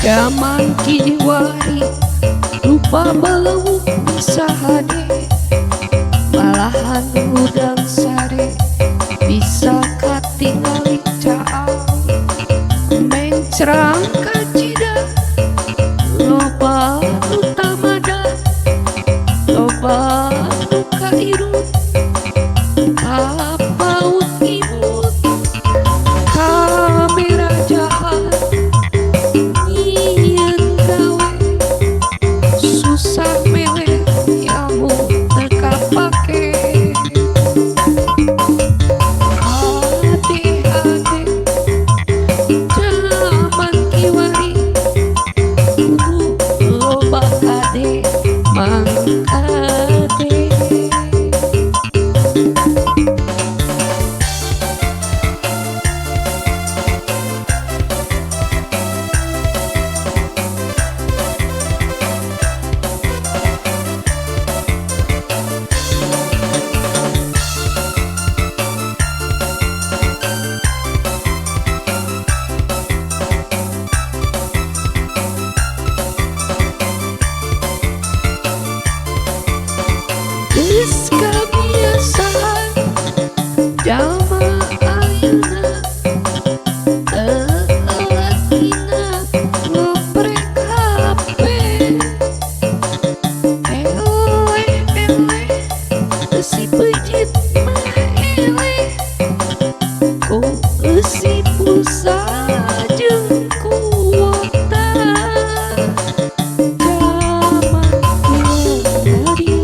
Zaman kiwari rupa belewuk bisa hade, malahan hudang sare bisa katingali caang, mencrang kacida loba nu tamada, loba nu kairut kapaut imut. Kamera jahat nyieun gawe susah, mewek ilmu teu kapake. Hade-hade zaman kiwari, kudu loba kade mang kade. Geus kabiasaan jalma ayeuna, teu tina ngoprek HP. Eleh eleh eusi peuncit mah eleh ku eusi pulsa jeung kuota. Zaman kiwari,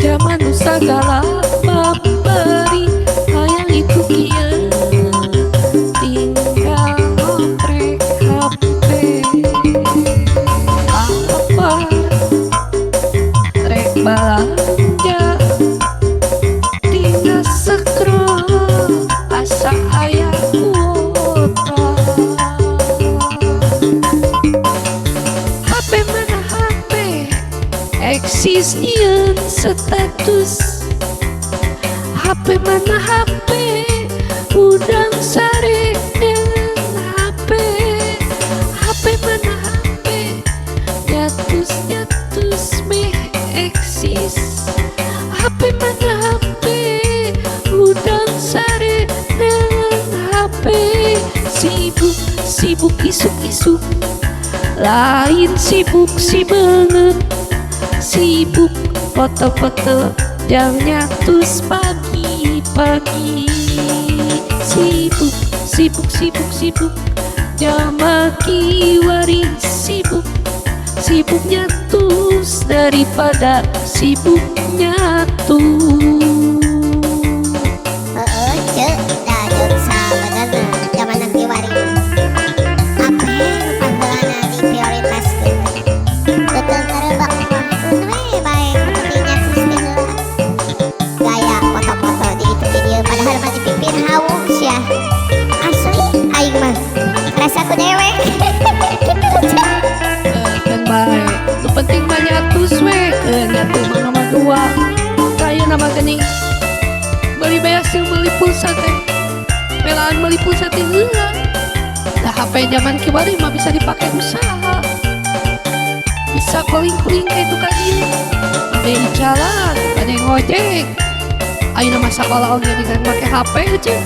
zaman nu sagala babari, hayang itu kieu tinggal ngoprek HP. Lapar rek balanja tinggal scroll asa aya kuota. HP mana HP eksis nyieun status, HP mana HP hudang sare dengan HP, HP mana HP nyatus nyatus meh eksis, HP mana HP hudang sare dengan HP. Sibuk sibuk isuk isuk, lain sibuk si beungeut, sibuk foto-foto jang nyatus pagi-pagi. Sibuk sibuk sibuk sibuk jalma kiwari, sibuk sibuk nyatus daripada sibuk nyatu. Heeh, Ceu, da jeung sabenerna zaman kiwari HP nu pangheulana diprioritaskeun. Beuteung ngareubek mah keun we bae, nu penting nyatus teh heula. Gaya foto-foto di ditu di dieu padahal mah dipipir hawu sia. Asli aing mah rasa ku dewek. Kitu, Ceu. Keun bae, nu penting mah nyatus we, keun nyatu mah nomor dua. Ayeuna mah geuning meuli beas jeung meuli pulsa teh, belaan meuli pulsa teh heula. Da HP zaman kiwari mah bisa dipake usaha, bisa calling-calling ka itu ka dieu, bade jalan, bade ngojek. Ayeuna mah sakola oge dengan make HP, Ceu.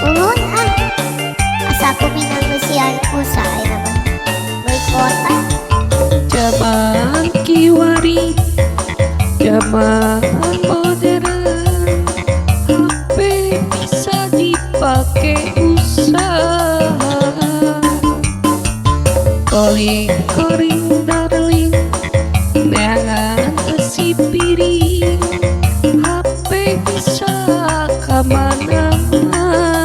Ulun ah. Asa aku minang eusian pulsa ayeuna mah. Meuli kuota. Zaman kiwari, zaman modern, HP bisa dipake usaha. Calling calling darling, neangan eusi piring, HP bisa kamana-mana.